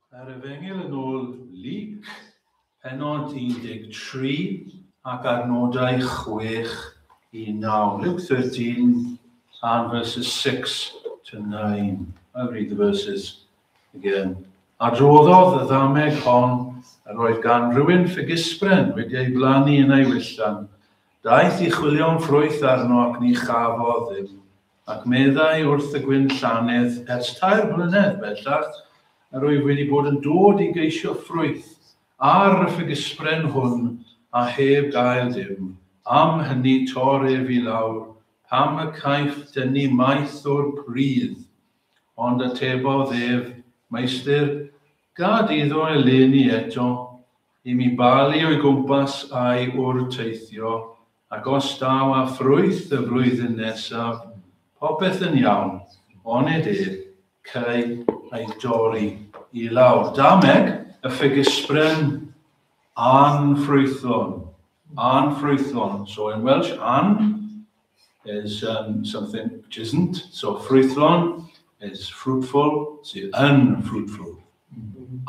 Yr Efengyl yn ôl Luc, pennod 13 ac adnodau 6 i 9. Luke 13 and verses 6 to 9. I'll read the verses again. Adroddodd y ddameg hon yr oedd gan rywun ffigysbren wedi ei blannu yn ei wyllan. Daeth i chwilio'n ffrwyth arno ac ni chafodd ddim. Ac meddai wrth y gwinllannydd, Ers tair blynedd bellach, yr wyf wedi bod yn dod i geisio ffrwyth ar y ffigysbren hwn a heb gael dim. Am hynny tor ef i lawr, pam y caiff dynnu maeth o'r pridd? Ond atebodd ef, Meistr, gad iddo eleni eto, i mi balu o'i gwmpas a'i wrteithio, Ac os daw â ffrwyth y flwyddyn nesaf, popeth yn iawn, onid e, cei ei dorri i lawr. Dameg, y ffigysbren anffrwythlon. Anffrwythlon. So in Welsh, an is something which isn't. So ffrwythlon is fruitful, so unfruitful.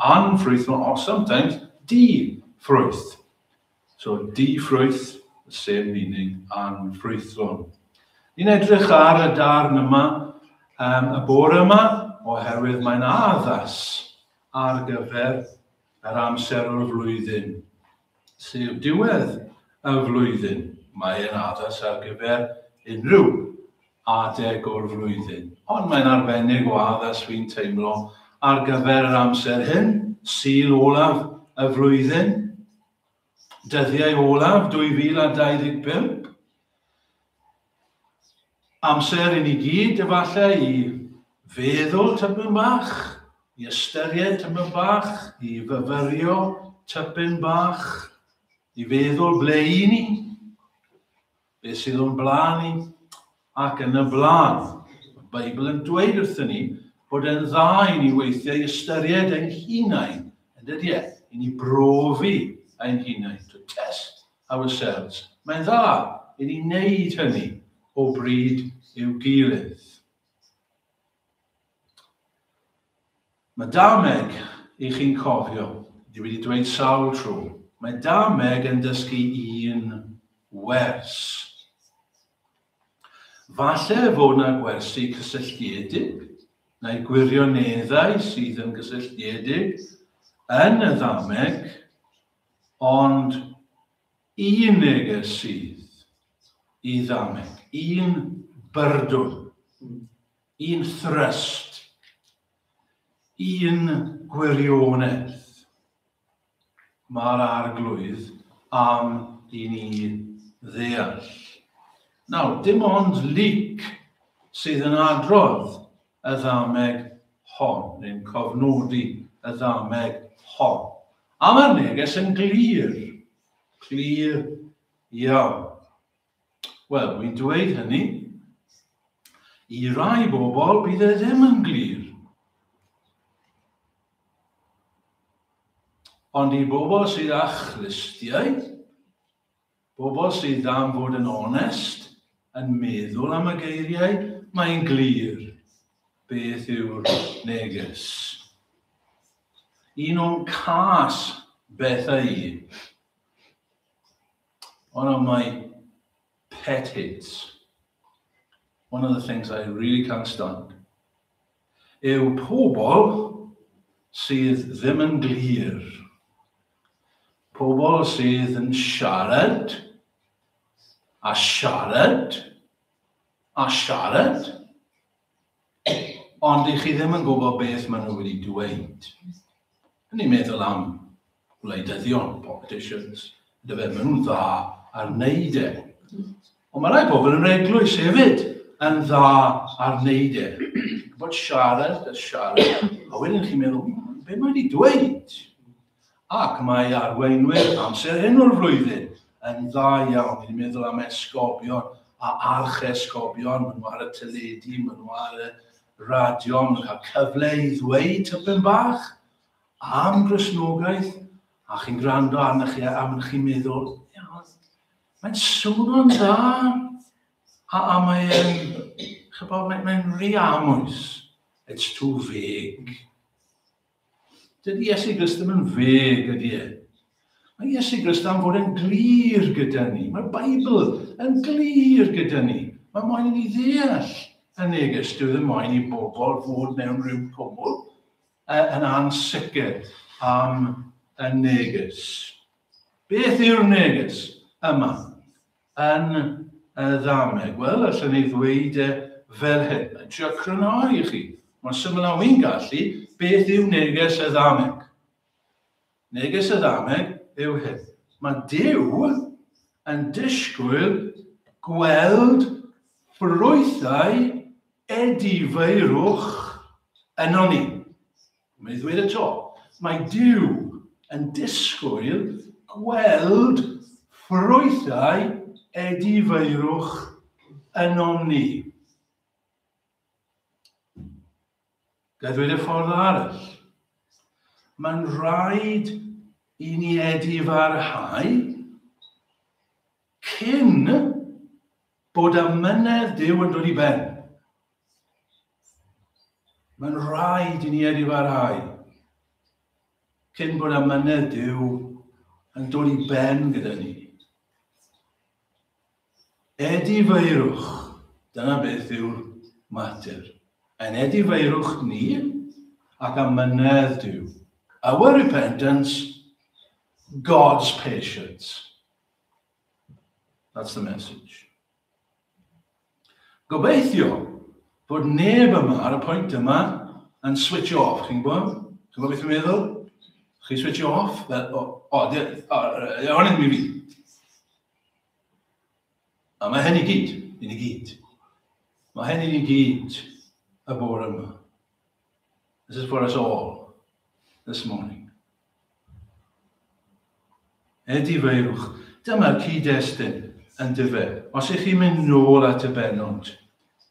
Anffrwythlon, or sometimes di-ffrwyth. So di-ffrwyth, the same meaning, anffrwythlon. Ni'n edrych ar y darn yma um, y bore yma, oherwydd mae'n addas ar gyfer yr amser o'r flwyddyn, sef diwedd y flwyddyn. Mae'n addas ar gyfer unrhyw adeg o'r flwyddyn. Ond mae'n arbennig o addas fi'n teimlo ar gyfer yr amser hyn, Sul olaf y flwyddyn, dyddiau olaf 2025. Amser i ni gyd efallai i feddwl tipyn bach, i ystyried tipyn bach, i fyfyrio tipyn bach, i feddwl ble i ni, Beth sydd o'n blaen ni ac yn y blaen. Mae'r Beibl yn dweud wrthyn ni bod e'n dda i ni weithiau ystyried ein hunain, yn dydy e? I ni brofi ein hunain, to test ourselves. Mae'n dda i ni wneud hynny o bryd i'w gilydd. Mae dameg, i chi'n cofio, dwi wedi dweud sawl tro, mae dameg yn dysgu un wers. Falle fod yna gwersi cysylltiedig, neu gwirioneddau sydd yn gysylltiedig yn y ddameg, ond un neges sydd i ddameg, un byrdwn. Un thrust, un gwirionedd. Mae'r Arglwydd am i ni ddeall. Nawr, dim ond Luc sydd yn adrodd y ddameg hon, neu'n cofnodi y ddameg hon. A mae'r neges yn glir, clir iawn. Wel, wy'n dweud hynny, i rai bobl bydd e ddim yn glir. Ond i bobl sydd â chlustiau, bobl sydd am fod yn onest, yn meddwl am y geiriau, mae'n glir beth yw'r neges. Un o'n cas bethau i One of my pet hates, one of the things I really can't stand, yw pobl sydd ddim yn glir. Pobl sydd yn siarad, a siarad, a siarad, Ond i chi ddim yn gwybod beth maen nhw wedi dweud. Ni'n meddwl am wleidyddion, politicians, yndyfe, maen nhw'n dda ar wneud e. Ond mae rai pobl yn yr eglwys hefyd yn dda ar wneud e. Bod siarad a siarad, a wedyn chi'n meddwl, be mae wedi dweud? Ac mae arweinwyr amser hyn o'r flwyddyn yn dda iawn. Ni'n meddwl am esgobion a archesgobion, maen nhw ar y teledu, maen nhw ar y radio, maen nhw'n cael cyfle i ddweud tipyn bach am Gristnogaeth, a chi'n gwrando arnych chi a maen chi'n meddwl, mae'n swnio'n dda, a, a mae'n, chybod, mae'n mae rhy amwys. It's too vague. Dydy Iesu Grist ddim yn feg ydy e. Mae Iesu Grist am fod yn glir gyda ni. Mae'r Beibl yn glir gyda ni. Mae moyn i ni ddeall y neges. Dyw e ddim moyn i bobl fod mewn rhyw cwmwl yn ansicr am y neges. Beth yw'r neges yma yn y ddameg? Wel, allwn ni ddweud e fel hyn. Mae'n trio crynhoi i chi. Mae'n syml a wy'n gallu, beth yw neges y ddameg? Neges y ddameg yw hyn. Mae Duw yn disgwyl gweld ffrwythau edifeirwch yno ni. Mae'n ei ddweud eto, mae Duw yn disgwyl gweld ffrwythau edifeirwch ynom ni. Ga i ddweud y ffordd arall? Mae'n rhaid i ni edifarhau cyn bod amynedd Duw yn dod i ben. Mae'n rhaid i ni edifarhau cyn bod amynedd Duw yn dod i ben gyda ni. Edifeirwch, dyna beth yw'r mater. Yn edifeirwch ni ac amynedd Duw. Our repentance, God's patience. That's the message. Gobeithio bod neb yma ar y pwynt yma yn switch off, chi'n gwybod? Chi'n gwybod beth fi'n meddwl? Chi switch off? Fel, o, o, o, hwn yn i fi. A mae hyn i gyd, i ni gyd. Mae hyn i ni gyd y bore yma. This is for us all this morning. Edifeirwch. Dyma'r cyd-destun yn dyfe. Os ych chi'n mynd nôl at y bennod,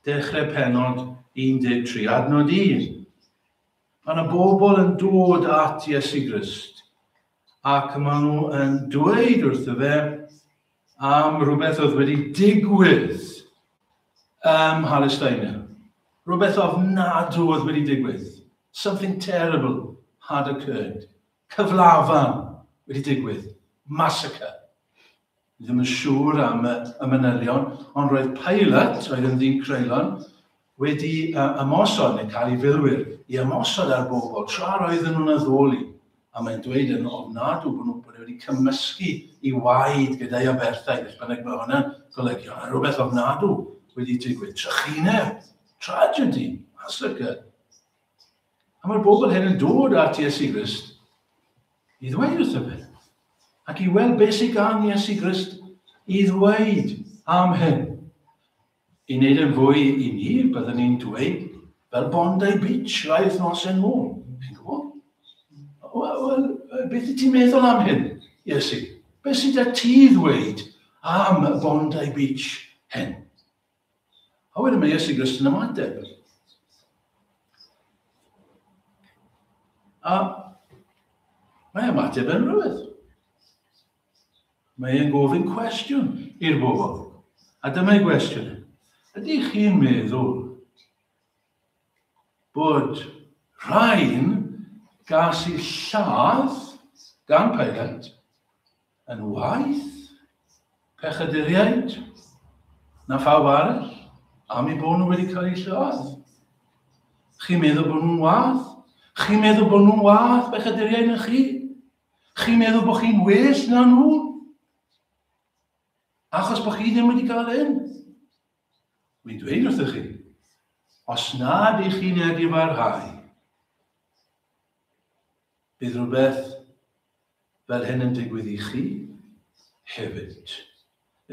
dechrau pennod 13, adnod 1, mae yna bobl yn dod at Iesu Grist ac maen nhw yn dweud wrtho fe am rhywbeth oedd wedi digwydd ym Mhalesteina. Rhywbeth ofnadw oedd wedi digwydd. Something terrible had occurred. Cyflafan wedi digwydd. Massacre. Ni ddim yn siŵr am y, y manylion, ond roedd Pilate, oedd yn ddyn creulon, wedi ymosod, neu cael ei filwyr, i ymosod ar bobl tra roedden nhw'n addoli. A mae'n dweud yn ofnadw bod nhw bod wedi cymysgu i waed gyda'i aberthau, beth bynnag mae hwnna'n golygu. Ond rhywbeth ofnadw wedi digwydd. Trychineb, tragedy, massacre. A mae'r bobl hyn yn dod at Iesu Grist i ddweud wrtho fe. Ac i weld beth sydd gan Iesu Grist i ddweud am hyn. I wneud yn fwy i ni, byddwn ni'n dweud, fel Bondi Beach rai wythnosau nôl. Chi'n gwybod? Wel, well, beth wyt ti'n meddwl am hyn, Iesu? Beth sydd â ti ddweud am Bondi Beach hyn? A wedyn mae Iesu Grist yn ymateb. A mae ymateb yn rhywbeth. Mae e'n gofyn cwestiwn i'r bobl. A dyma ei gwestiwn. Ydych chi'n meddwl bod rhain gas i lladd gan Pilate yn waeth pechaduriaid na phawb arall am eu bod nhw wedi cael eu lladd? Chi'n meddwl bod nhw'n wath? Chi'n meddwl bod nhw'n wath pechaduriaid na chi? Chi'n meddwl bod chi'n well na nhw? Achos bod chi ddim wedi cael hyn? Wy'n dweud wrthych chi, os nad ych chi'n edifarhau, bydd rhywbeth fel hyn yn digwydd i chi hefyd.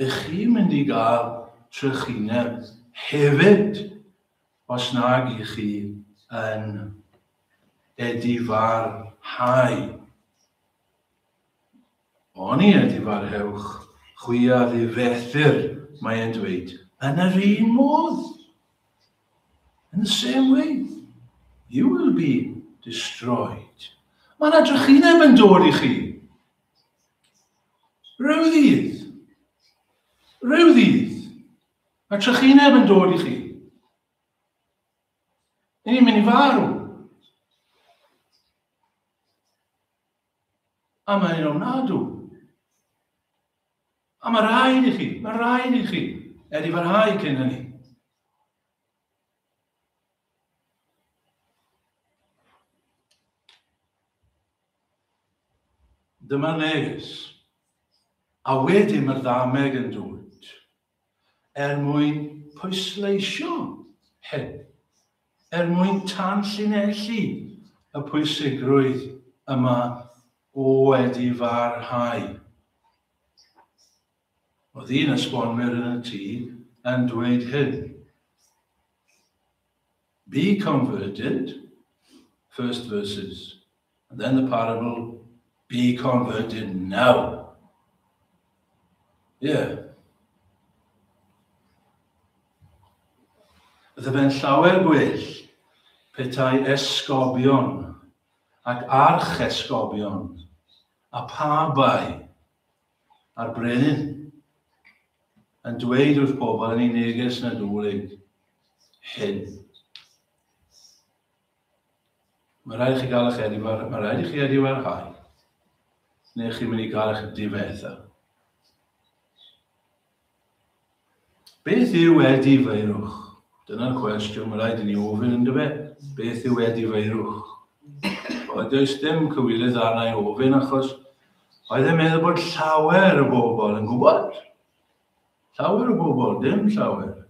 Ych chi'n mynd i gael trychineb hefyd os nag i chi yn edifarhau. Oni edifarhewch chwi a ddifethir, mae e'n dweud, yn yr un modd. In the same way, you will be destroyed. Mae yna drychineb yn dod i chi. Rhyw ddydd. Rhyw ddydd. Mae trychineb yn dod i chi. Ni'n mynd i farw. A mae'n ofnadw. A mae rhaid i chi, mae rhaid i chi edifarhau cyn hynny. Dyma'r neges. A wedyn mae'r ddameg yn dod er mwyn pwysleisio hyn, er mwyn tanllinellu y pwysigrwydd yma o edifarhau. Oedd un esbonwyr yn y tŷ yn dweud hyn. Be converted, first verses, and then the parable, be converted now. Yeah. Bydde fe'n llawer gwell petai esgobion ac archesgobion a phabau a'r brenin yn dweud wrth bobl yn ei neges Nadolig hyn. Mae rhaid i chi gael eich edifar, mae rhaid i chi edifarhau, neu chi'n mynd i gael eich difetha. Beth yw edifeirwch? Dyna'r cwestiwn mae rhaid i ni ofyn yn dyfe. Beth yw edifeirwch? Wel, does dim cywilydd arna i ofyn achos oedd e'n meddwl bod llawer o bobl yn gwybod. Llawer o bobl, dim llawer.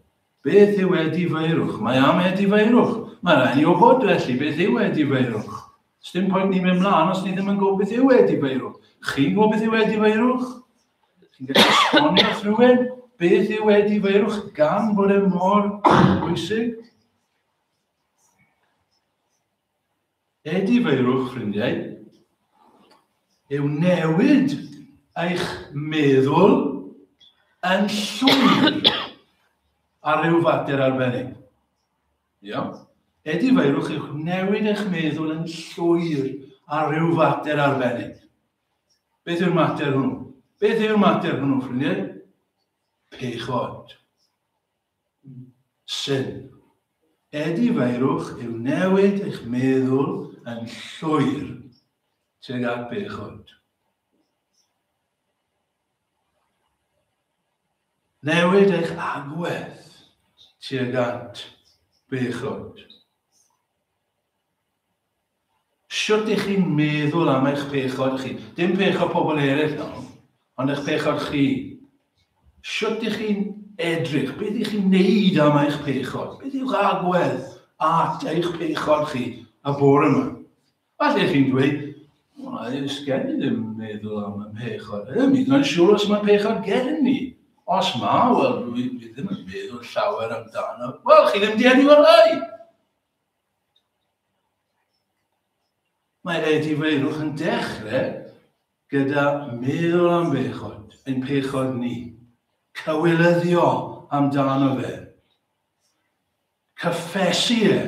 Beth yw edifeirwch? Mae am edifeirwch. Mae rhaid ni wybod felly beth yw edifeirwch. Sdim pwynt ni'n mynd mlaen os ni ddim yn gwybod beth yw edifeirwch. Chi'n gwybod beth yw edifeirwch? Chi'n gallu esbonio wrth rhywun beth yw edifeirwch gan bod e mor bwysig? Edifeirwch, ffrindiau, yw newid eich meddwl yn llwyr ar ryw fater arbennig. Iawn? Edifeirwch yw newid eich meddwl yn llwyr ar ryw fater arbennig. Beth yw'r mater hwnnw? Beth yw'r mater hwnnw, ffrindiau? Pechod. Sin. Edifeirwch yw newid eich meddwl yn llwyr tuag at bechod. Newid eich agwedd tuag at bechod. Shwt ych chi'n meddwl am eich pechod chi? Dim pechod pobl eraill nawr, ond eich pechod chi. Shwt ych chi'n edrych? Beth ych chi'n neud am eich pechod? Beth yw'ch agwedd at eich pechod chi y bore yma? Falle chi'n dweud, Wel, sgen i ddim meddwl am y mhechod. Ddim hyd yn oed siŵr os mae pechod gen i. Os ma, wel, dwi, dwi ddim yn meddwl llawer amdano. Wel, chi ddim di edifarhau. Mae edifeirwch yn dechrau gyda meddwl am bechod, ein pechod ni. Cywilyddio amdano fe. Cyffesu e.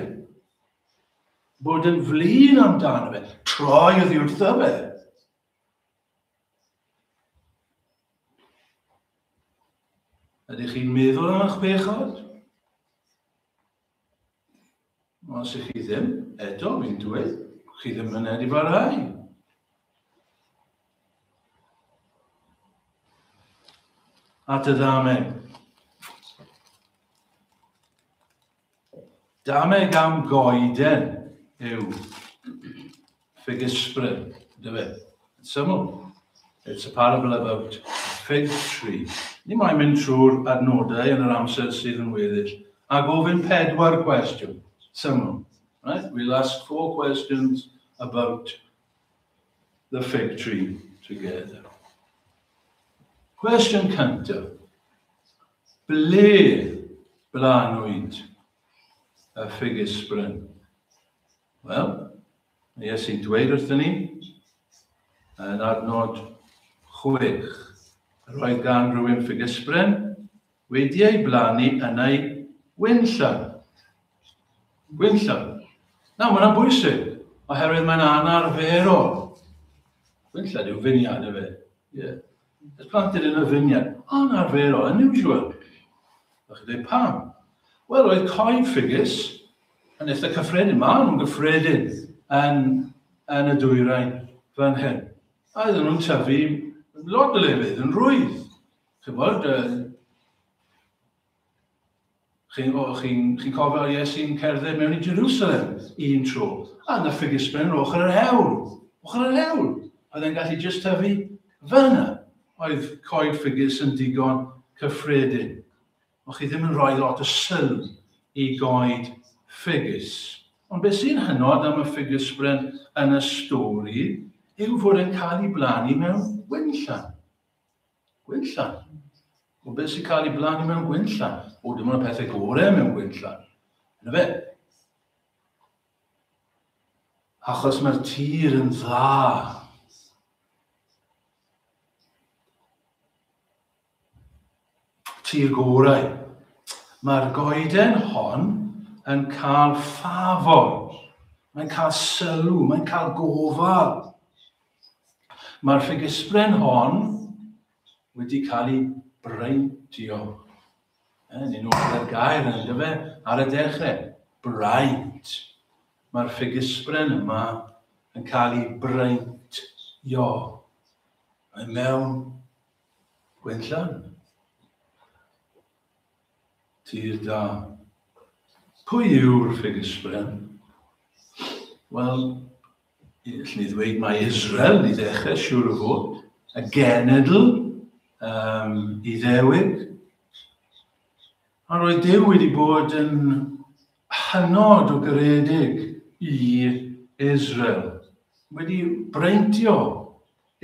Bod yn flin amdano fe. Troi oddi wrtho fe. Ydych chi'n meddwl am eich pechod? Os ych chi ddim, eto, fi'n dweud, chi ddim yn edifarhau. At y ddameg. Dameg am goeden yw ffigysbryn, yndyfe? Syml. It's a parable about a fig tree. Ni moyn mynd trwy'r adnodau yn yr amser sydd yn weddill a gofyn pedwar cwestiwn. Syml. Right? We'll ask four questions about the fig tree together. Cwestiwn cyntaf. Ble blanwyd y ffigysbryn? Wel, mae Iesu'n dweud wrthyn ni yn adnod 6. Roedd gan rhywun ffigysbren wedi ei blannu yn ei winllan. Gwinllan. Nawr, mae'n bwysig, oherwydd mae'n anarferol. Gwinllan yw finiad, efe. Yeah. It's planted in a vineyard. Anarferol, unusual. A chi'n dweud, pam? Wel, roedd coed ffigys yn eitha cyffredin. Maen nhw'n gyffredin yn, yn y dwyrain fan hyn. A oedden nhw'n tyfu lot o lefydd yn rwydd. Chybod, chi'n chi, chi cofio Iesu'n cerdded mewn i Jerusalem un tro. A yna ffigysbren yn ochr yr hewl. Ochr yr hewl. Oedd e'n gallu just tyfu fyna. Oedd coed ffigys yn digon cyffredin. O'ch chi ddim yn rhoi lot o sylw i goed ffigys. Ond beth sy'n hynod am y ffigysbren yn y stori yw fod e'n cael ei blannu mewn gwynllan. Gwynllan. O beth sy'n cael ei blannu mewn gwynllan? O, dim ond y pethau gorau mewn gwynllan. Yna fe. Achos mae'r tir yn dda. Tir gorau. Mae'r goeden hon yn cael ffafr. Mae'n cael sylw, mae'n cael gofal. Mae'r ffigysbren hon wedi cael ei breintio. E, ni'n ôl gyda'r gair yn dyfe, ar y dechrau. Braint. Mae'r ffigysbren yma yn cael ei breintio. Mae mewn Gwenllan. Tir da. Pwy yw'r ffigysbren? Wel, allwn ni ddweud mai Israel i ddechrau, siŵr o fod, y genedl um, Iddewig. A roedd Duw wedi bod yn hynod o garedig i Israel, wedi breintio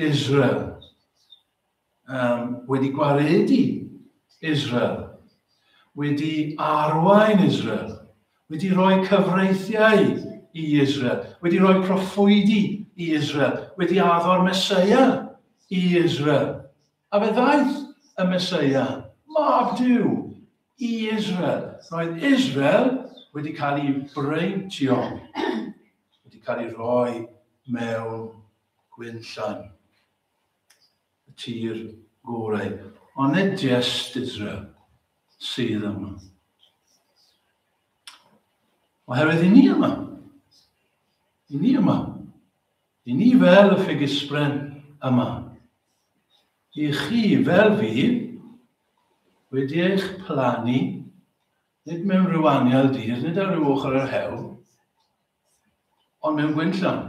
Israel, um, wedi gwaredu Israel, wedi arwain Israel, wedi rhoi cyfreithiau i Israel, wedi rhoi proffwydi i Israel, wedi addo'r Mesoea i Israel. A fe ddaeth y Mesoea, mab Duw, i Israel. Roedd Israel wedi cael ei breintio, wedi cael ei roi mewn gwynllan, y tir gorau. Ond nid jest Israel sydd yma. Oherwydd i ni yma. I ni yma. I ni fel y ffigysbren yma. I chi fel fi, wedi eich plannu, nid mewn rhyw anial dir, nid ar ryw ochr yr hewl, ond mewn gwynllan.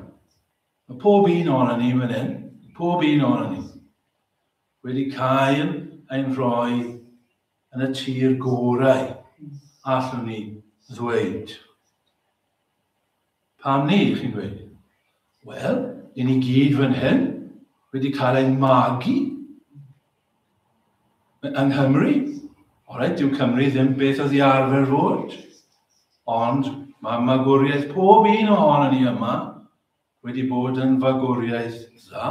Mae pob un ohono ni fan hyn, pob un ohono ni, wedi cael ein rhoi yn y tir gorau, allwn ni ddweud. Pam ni, chi'n dweud? Wel, i ni gyd fan hyn wedi cael ein magu yng Nghymru. Oreit, dyw Cymru ddim beth oedd i arfer fod, ond mae magwriaeth pob un ohono ni yma wedi bod yn fagwriaeth dda,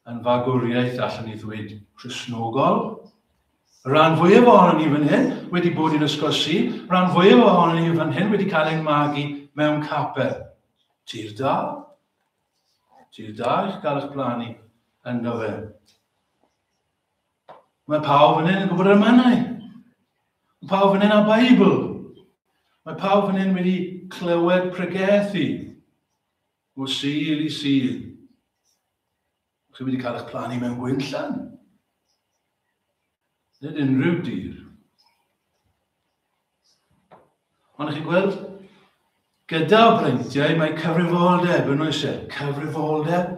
yn fagwriaeth, allwn ni ddweud, Cristnogol. Y rhan fwyaf ohono ni fan hyn wedi bod i'r ysgol Sul, rhan fwyaf ohono ni fan hyn wedi cael ein magu mewn capel. Tir da. Tir da i'ch gael eich plannu ynddo fe. Mae pawb fan hyn yn gwybod yr emynau. Mae pawb fan hyn â Beibl. Mae pawb fan hyn wedi clywed pregethu o Sul i Sul. Chi wedi cael eich plannu mewn gwynllan. Nid unrhyw dir. Ond chi'n gweld, gyda breintiau mae cyfrifoldeb yn oes e? Cyfrifoldeb,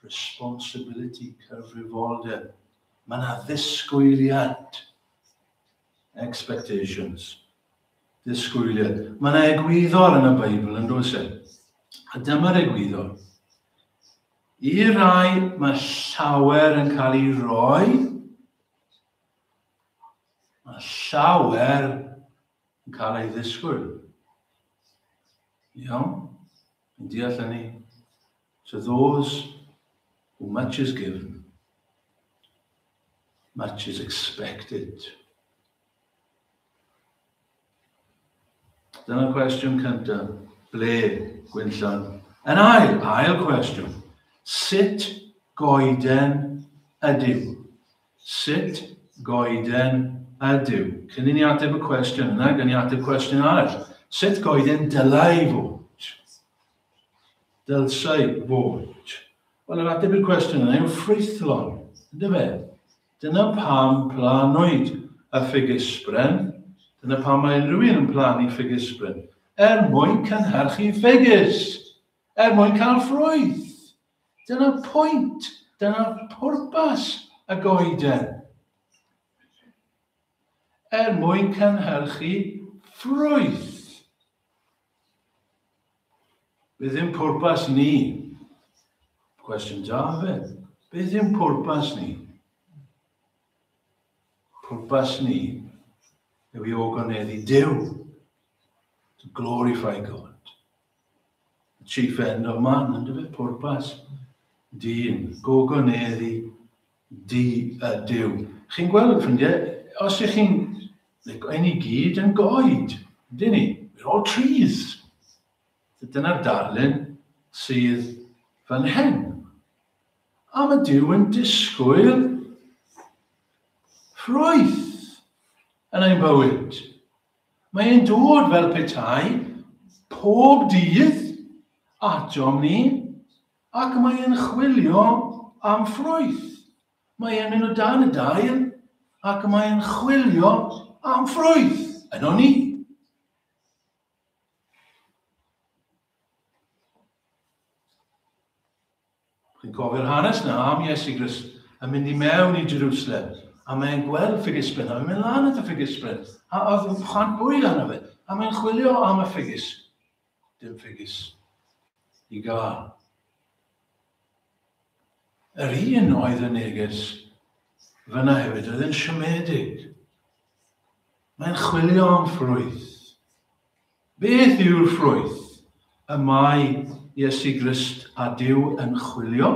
responsibility, cyfrifoldeb. Mae yna ddisgwyliad, expectations, disgwyliad. Mae yna egwyddor yn y Beibl yn does e? A dyma'r egwyddor. I rai mae llawer yn cael ei roi, Mae llawer yn cael ei ddisgwyl. Iawn? Yn deall hynny. To those who much is given, much is expected. Dyna'r cwestiwn cyntaf. Ble, Gwynllan? Yn ail, ail cwestiwn. Sut goeden ydyw? Sut goeden ydyw? Cyn i ni ateb y cwestiwn yna, gan i ateb cwestiwn arall. Sut goeden dylai fod? Dylsai fod. Wel, yr ateb i'r cwestiwn yna yw ffrwythlon, ynddo fe? Dyna pam planwyd y ffigysbren, dyna pam mae unrhyw un yn plannu ffigysbren, er mwyn cynhyrchu ffigys, er mwyn cael ffrwyth. Dyna pwynt, dyna pwrpas y goeden. Er mwyn cynhyrchu ffrwyth. Beth yw'n pwrpas ni? Cwestiwn da fe. Beth yw'n pwrpas ni? Pwrpas ni yw i ogoneddu Duw. To glorify God. The chief end of man, ynddo fe? Pwrpas dyn. Gogoneddu di y Duw. Chi'n gweld, ffrindiau, os ych chi'n... Ein i gyd yn goed, ydyn ni? We're all trees. Dyna'r darlun sydd fan hyn. A mae Duw yn disgwyl ffrwyth yn ein bywyd. Mae e'n dod fel petai pob dydd atom ni ac mae e'n chwilio am ffrwyth. Mae e'n mynd o dan y dail ac mae e'n chwilio am ffrwyth. Yno ni. Chi'n cofio'r hanes na am Iesu Grist yn mynd i mewn i Jerusalem a mae'n gweld ffigysbren a mae'n mynd lan at y ffigysbren a oedd chwant bwyd arno fe a mae'n chwilio am y ffigys. Dim ffigys i gael. Yr un oedd y neges fyna hefyd oedd yn siomedig. Mae'n chwilio am ffrwyth. Beth yw'r ffrwyth y mae Iesu Grist a Duw yn chwilio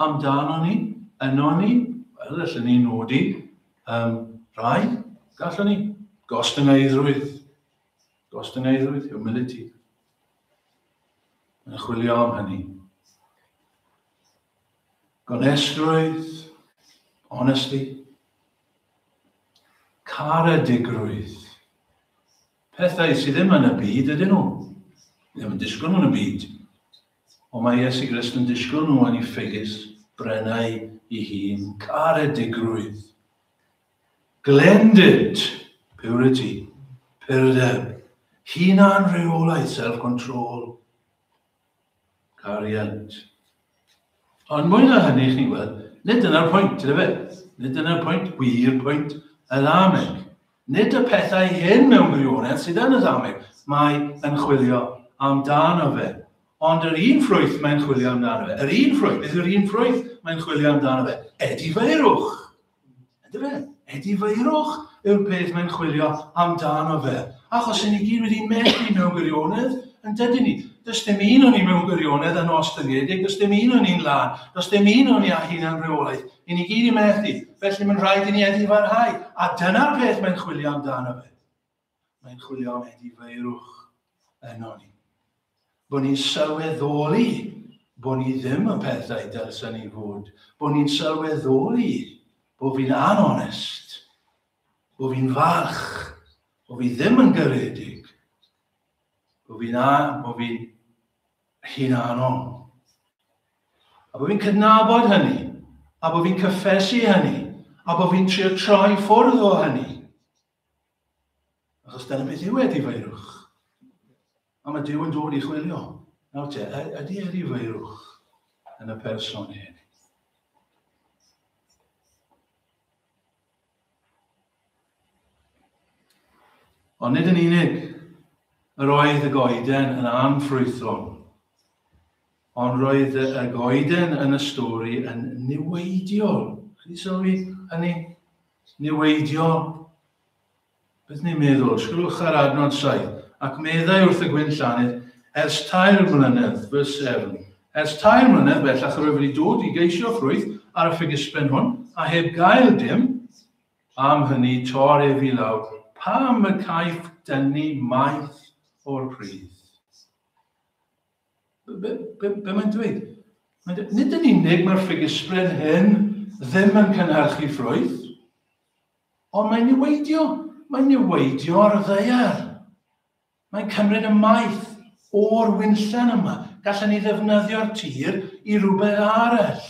amdano ni, yno ni? Wel, allwn ni nodi um, rhai, gallwn ni. Gostyngeiddrwydd. Gostyngeiddrwydd, humility. Yn chwilio am hynny. Gonestrwydd, honesty. Caredigrwydd. Pethau sydd ddim yn y byd ydyn nhw. Ddim yn disgwyl nhw'n y byd. Ond mae Iesu Grist yn disgwyl nhw yn ei ffigys, brennau ei hun, caredigrwydd. Glendid, purity, purdeb, hunan reolaeth, self-control, Cariad. Ond mwy na hynny, chi'n gweld, nid dyna'r pwynt, ydy fe? Nid dyna'r pwynt, gwir pwynt y ddameg. Nid y pethau hyn mewn gwirionedd sydd yn y ddameg mae yn chwilio amdano fe. Ond yr un ffrwyth mae'n chwilio amdano fe. Yr un ffrwyth, beth yw'r un ffrwyth mae'n chwilio amdano fe? Edifeirwch. Ydy fe? Edifeirwch yw'r peth mae'n chwilio amdano fe. Achos ni gyd wedi methu mewn gwirionedd, yn dydyn ni? Does dim un o'n ni mewn gwirionedd yn ostyngedig, does dim un o'n ni'n lân, does dim un o'n ni â hunan reolaeth. I ni gyd i methu, felly mae'n rhaid i ni edifarhau. A dyna'r peth mae'n chwilio amdano fe. Mae'n chwilio am edifeirwch yno ni. Bod ni'n sylweddoli bod ni ddim y pethau dylsen ni fod. Bod ni'n sylweddoli bod fi'n anonest, bod fi'n falch, bod fi ddim yn garedig, bod fi'n a, bod fi'n hunanol. A bod fi'n cydnabod hynny, a bod fi'n cyffesu hynny, a bod fi'n trio troi ffwrdd o hynny. Achos dyna beth yw edifeirwch. A mae Duw yn dod i chwilio. Nawr te, ydy edifeirwch yn y person hyn? Ond nid yn unig yr oedd y goeden yn anffrwythlon, ond roedd y goeden yn y stori yn niweidiol. Chi sylwi hynny? Niweidiol. Beth ni'n meddwl? Sgwlwch ar adnod 7. Ac meddai wrth y gwinllannydd, ers tair mlynedd, verse 7, ers tair mlynedd bellach yr wyf wedi dod i geisio ffrwyth ar y ffigysben hwn, a heb gael dim, am hynny tor ef i lawr, pam y caiff dynnu maeth o'r pridd? Be, be, be, be mae'n dweud? Mae'n dweud, nid yn unig mae'r ffigysbren hyn ddim yn cynhyrchu ffrwyth, Ond mae'n niweidio, mae'n niweidio'r ddaear. Mae'n cymryd y maeth o'r winllan yma. Gallen ni ddefnyddio'r tir i rhywbeth arall.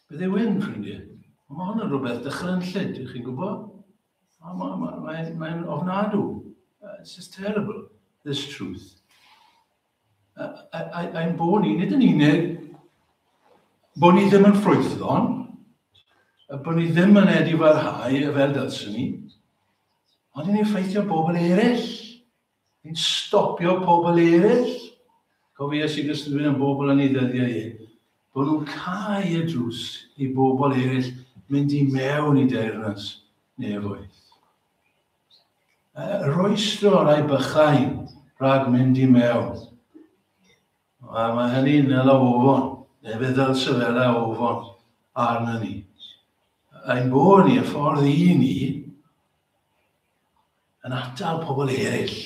Beth yw hyn, ffrindiau? Mae hwn yn rhywbeth dychrynllyd, ych chi'n gwybod? Mae'n ma, ma, ma ofnadw. It's just terrible, this truth. Ein bod ni, nid yn unig, bod ni ddim yn ffrwythlon, bod ni ddim yn edifarhau fel dylswn ni, ond ni'n effeithio bobl eraill. Ni'n stopio pobl eraill. Cofio Iesu Grist yn dweud am bobl yn ei ddyddiau e, bod nhw'n cau y drws i bobl eraill mynd i mewn i deyrnas nefoedd. Rwystro rai bychain rhag mynd i mewn. A mae hynny'n ela ofon, neu fe ddylse fe ela ofon arno ni. Ein bod ni, y ffordd i ni, yn atal pobl eraill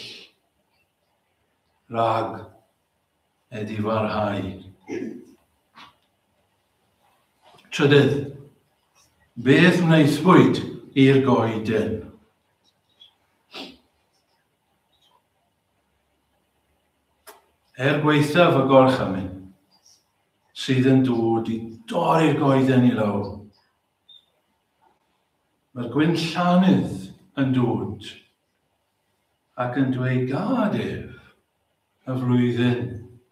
rhag edifarhau. Trydydd, beth wnaethpwyd i'r goeden? Er gwaethaf y gorchymyn sydd yn dod i dorri'r goeden i lawr, Mae'r gwinllannydd yn dod ac yn dweud gad ef y flwyddyn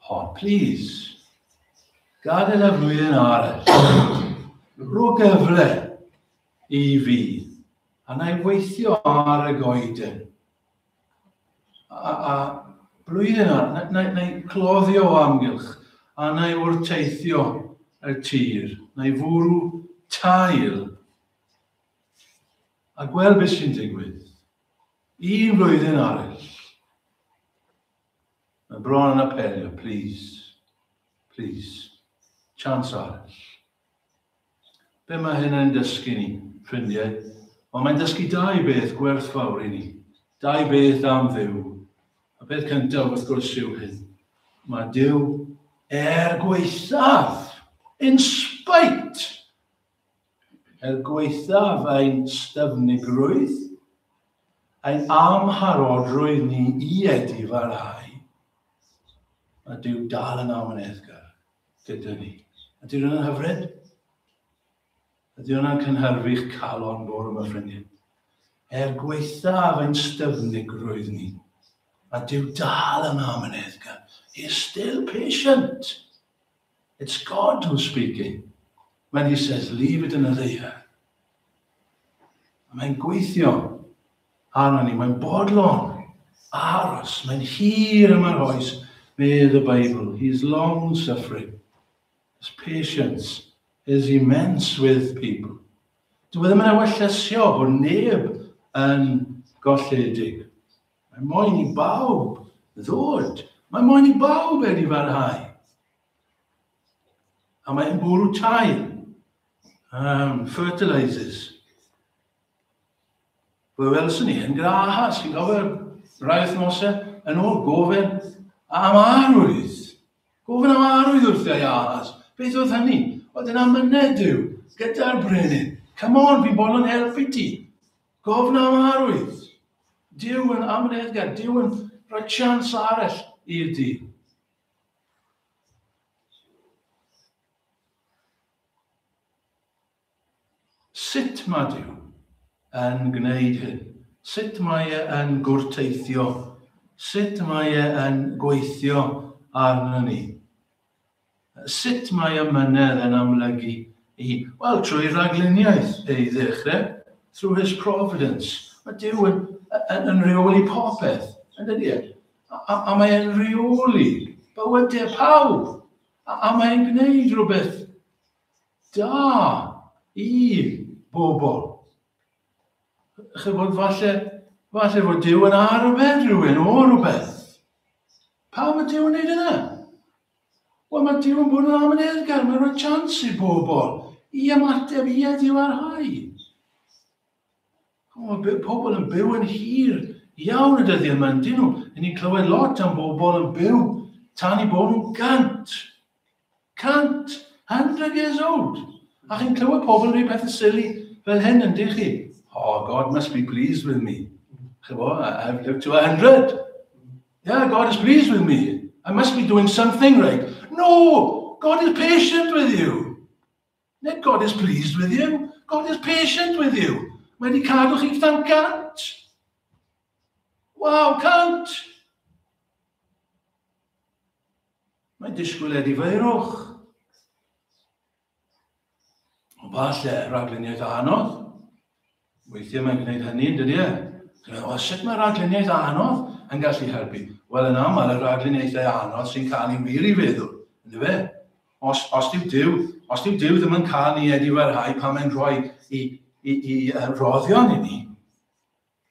hon. Please, gadael y flwyddyn arall. Rho gyfle i fi, a na i weithio ar y goeden. A blwyddyn arall, na, na, na i cloddio o amgylch, a na i wrteithio y tir, na i fwrw tail, a gweld beth sy'n digwydd. Un flwyddyn arall. Mae bron yn apelio, please, please, chance arall. Be mae hyn yn dysgu ni, ffrindiau? Wel, mae'n dysgu dau beth gwerthfawr i ni. Dau beth am Dduw. Y peth cyntaf, wrth gwrs, yw hyn. Mae Duw er gwaethaf, in spite, er gwaethaf ein styfnigrwydd, ein amharodrwydd ni i edifarhau, mae Duw dal yn amyneddgar gyda ni. Ydy hwnna'n hyfryd? Ydy hwnna'n cynhyrfu'ch calon bore yma, ffrindiau? Er gwaethaf ein styfnigrwydd ni, mae Duw dal yn amyneddgar. He is still patient. It's God who's speaking when he says, leave it another year. Mae'n gweithio arno ni, mae'n bodlon aros, mae'n hir yma'r oes, medd y Beibl. He is long suffering. His patience is immense with people. Dwi e ddim yn ewyllysio bod neb yn golledig. Mae moyn i bawb ddod. Mae moyn i bawb wedi farhau. A mae'n bwrw tail. Fertilizers. Fe welson ni hyn gyda Ahas, chi'n cofio rai wythnosau yn ôl, gofyn am arwydd. Gofyn am arwydd wrth ei Ahas. Beth oedd hynny? Wel, dyna myned Duw gyda'r brenin. Come on, fi'n bod yn helpu ti. Gofyn am arwydd. Duw yn amyneddgar, Duw yn rhoi chance arall i'r dyn. Sut mae Duw yn gwneud hyn? Sut mae e yn gwrteithio? Sut mae e yn gweithio arno ni? Sut mae amynedd yn amlygu i? Wel, trwy ragluniaeth ei ddechrau, through his providence. Mae Duw yn, yn, yn rheoli popeth, yn dydy e? A mae e'n rheoli bywydau pawb. A mae'n gwneud rhywbeth da i bobl. Chybod, falle, falle fod Duw yn arbed rhywun o rhywbeth. Pam mae Duw yn gwneud yna? Wel, mae Duw yn bod yn amyneddgar, mae'n rhoi chance i bobl i ymateb i eddifarhau. Mae pobl yn byw yn hir iawn y dyddiau yma, yndyn nhw? Yn ni'n clywed lot am bobl yn byw tan i bod nhw'n gant. 100, 100 years old. A chi'n clywed pobl yn rhoi pethau silly fel hyn, yndych chi? Oh, God must be pleased with me. Chybo, I've lived to 100. Yeah, God is pleased with me. I must be doing something right. No! God is patient with you. Nid God is pleased with you. God is patient with you. Mae wedi cadw chi dan 100. Waw, 100! Mae'n disgwyl edifeirwch. Ond falle rhagluniaeth anodd. Weithiau mae'n gwneud hynny, yn dydy e? O, sut mae rhagluniaeth anodd yn gallu helpu? Wel, yn aml, y rhagluniaethau anodd sy'n cael ni wir i feddwl, ynddo fe? Os dyw Duw ddim yn cael ni edifarhau pan mae'n rhoi i roddion i ni,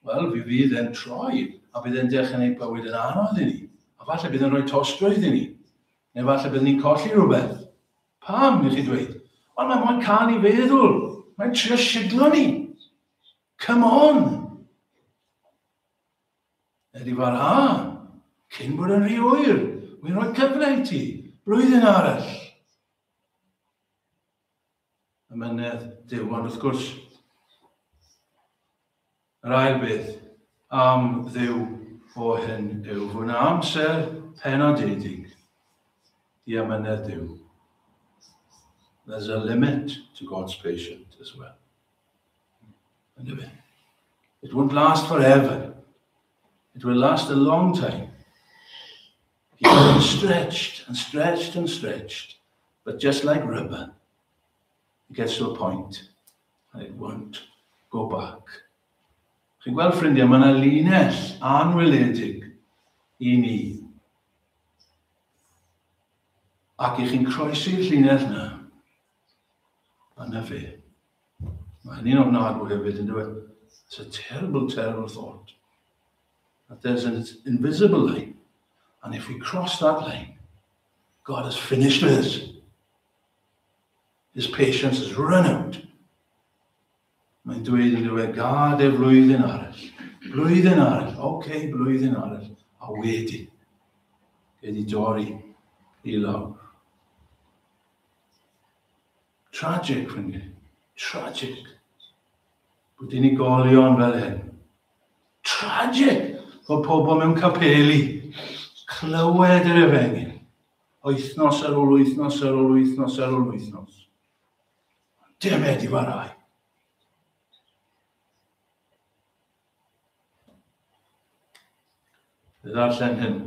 wel, fi fydd e'n troi a bydd e'n dechrau gwneud bywyd yn anodd i ni. A falle bydd e'n rhoi tostrwydd i ni. Neu falle bydd ni'n colli rhywbeth. Pam, i chi dweud? Ond mae moyn cael ni feddwl. Mae'n trio siglo ni. Come on! Edifarha, cyn bod yn rhy oer. Wy'n rhoi cyfle i ti. Blwyddyn arall. Amynedd Duw. Ond wrth gwrs, yr ail beth am Dduw o hyn yw fod yna amser penodedig i amynedd Duw. There's a limit to God's patience as well. Yndyfe? It won't last forever. It will last a long time. He will be stretched and stretched and stretched, but just like rubber, it gets to a point and it won't go back. Chi'n gweld, ffrindiau, mae yna linell anweledig i ni. Ac i chi'n croesi'r llinell yna, yna fe. Mae hynny'n ofnadwy hefyd, yn dweud. It's a terrible, terrible thought. That there's an invisible line. And if we cross that line, God has finished with us. His patience has run out. Mae'n dweud yn dweud, gad e flwyddyn arall. Blwyddyn arall. Oce, okay, blwyddyn arall. A wedyn, gei di dorri i lawr. Tragic, ffrindiau. Tragic. Bod unigolion fel hyn. Tragic bod pobl mewn capeli clywed yr efengyl. Wythnos ar ôl wythnos ar ôl wythnos ar ôl wythnos. Dim edifarhau. Fe ddarllen hyn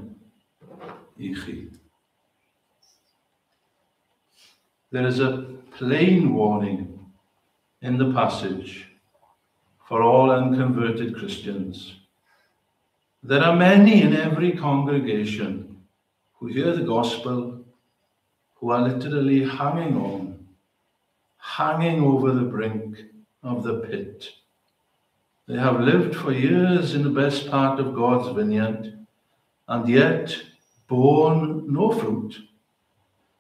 i chi. There is a plain warning in the passage for all unconverted Christians. There are many in every congregation who hear the gospel, who are literally hanging on, hanging over the brink of the pit. They have lived for years in the best part of God's vineyard and yet borne no fruit.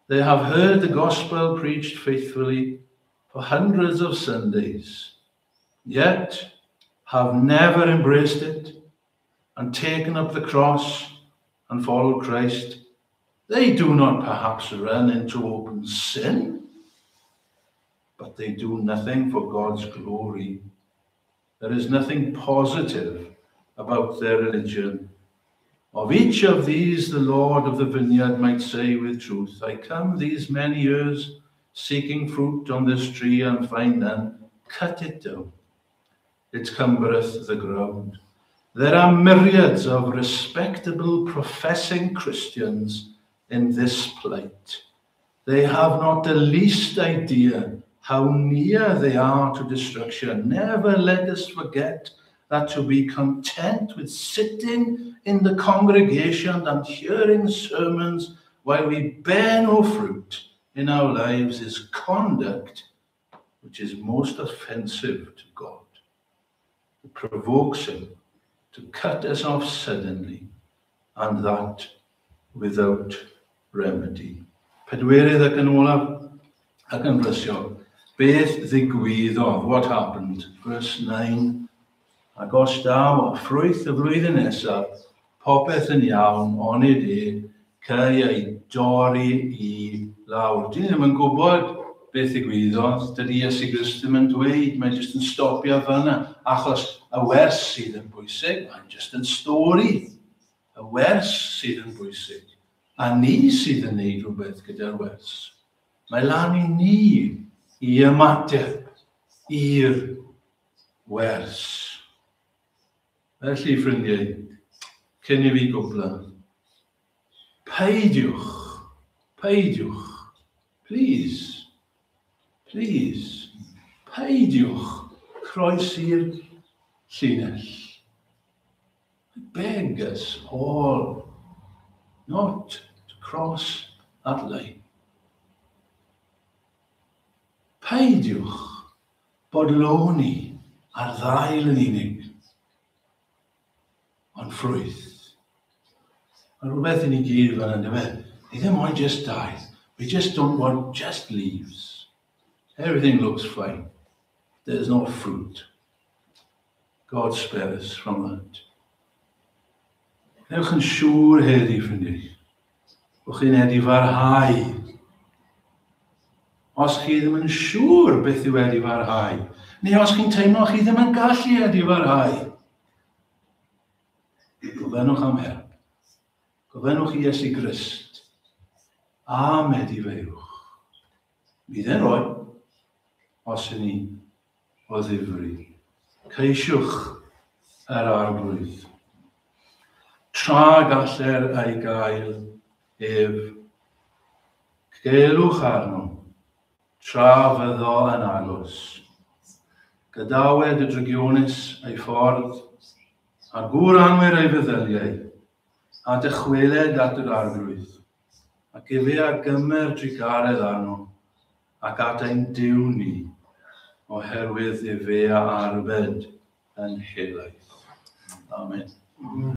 They have heard the gospel preached faithfully for hundreds of Sundays, yet have never embraced it and taken up the cross and followed Christ. They do not perhaps run into open sin, but they do nothing for God's glory. There is nothing positive about their religion. Of each of these, the Lord of the vineyard might say with truth, "I come these many years seeking fruit on this tree and find none. Cut it down. It cumbereth the ground." There are myriads of respectable professing Christians in this plight. They have not the least idea how near they are to destruction. Never let us forget that to be content with sitting in the congregation and hearing sermons while we bear no fruit in our lives is conduct which is most offensive to God. It provokes him to cut us off suddenly, and that without remedy. Pedwerydd ac yn olaf ac yn brysio, beth ddigwyddodd? What happened? Verse 9. Ac os daw â ffrwyth y flwyddyn nesaf, popeth yn iawn, onid e, câi ei dorri i lawr. Dyn ni ddim yn gwybod beth ddigwyddodd. Dydy Iesu Grist ddim yn dweud, mae jyst yn stopio fyna. Achos y wers sydd yn bwysig, mae'n jyst yn stori. Y wers sydd yn bwysig. A ni sydd yn neud rhywbeth gyda'r wers. Mae lan i ni i ymateb i'r wers. Felly, ffrindiau, cyn i fi gwbla, peidiwch, peidiwch, please, please, peidiwch croesi'r llinell. I beg us all not to cross that line. Peidiwch bodloni ar ddail yn unig, ond ffrwyth. Mae rhywbeth i ni gyd fan yna, Ni ddim moyn just dail. We just don't want just leaves. Everything looks fine. There's no fruit. God spare us from that. Newch yn siŵr heddi, ffrindiau, bod chi'n edifarhau. Os chi ddim yn siŵr beth yw edifarhau, neu os chi'n teimlo chi ddim yn gallu edifarhau, gofynnwch am help. Gofynnwch i Iesu Grist am edifeirwch. Bydd e'n rhoi, os y'n ni o ddifri. Ceisiwch yr Arglwydd. Tra galler ei gael ef, gelwch arno, tra fyddo yn agos. Gadawed y drygionus ei ffordd, a gŵr anwir ei feddyliau, a dychweled at yr Arglwydd, ac efe a gymer drugaredd arno, ac at ein Duw ni, oherwydd efe a arbed yn helaeth. Amen.